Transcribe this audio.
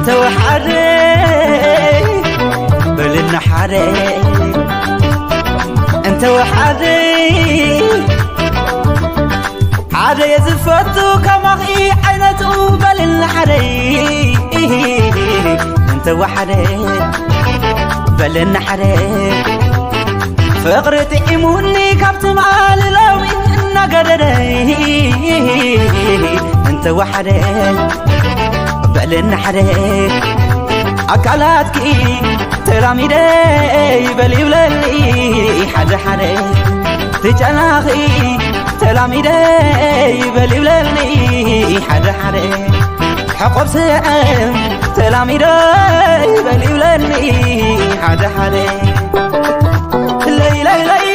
እንተ ወሓደ በልና ሓደ፣ እንተ ወሓደ ሓደ የዝፈቱ ከማኺ ዓይነቱ በልና ሓደ፣ እንተ ወሓደ በልና ሓደ ፍቕሪ ጥዒሙኒ ካብ ትማሊ ሎሚ እናገደደ እንተ ወሓደ በልና ሓደ ኣካላትኪ ተላሚደ ይበል ይብለኒ ሓደ ሓደ ትጨናኺ ተላሚደ ይበል ይብለኒ ሓደ ሓደ ሕቆብ ስዕም ተላሚደ ይበል ይብለኒ ሓደ ሓደ ለይለይለይ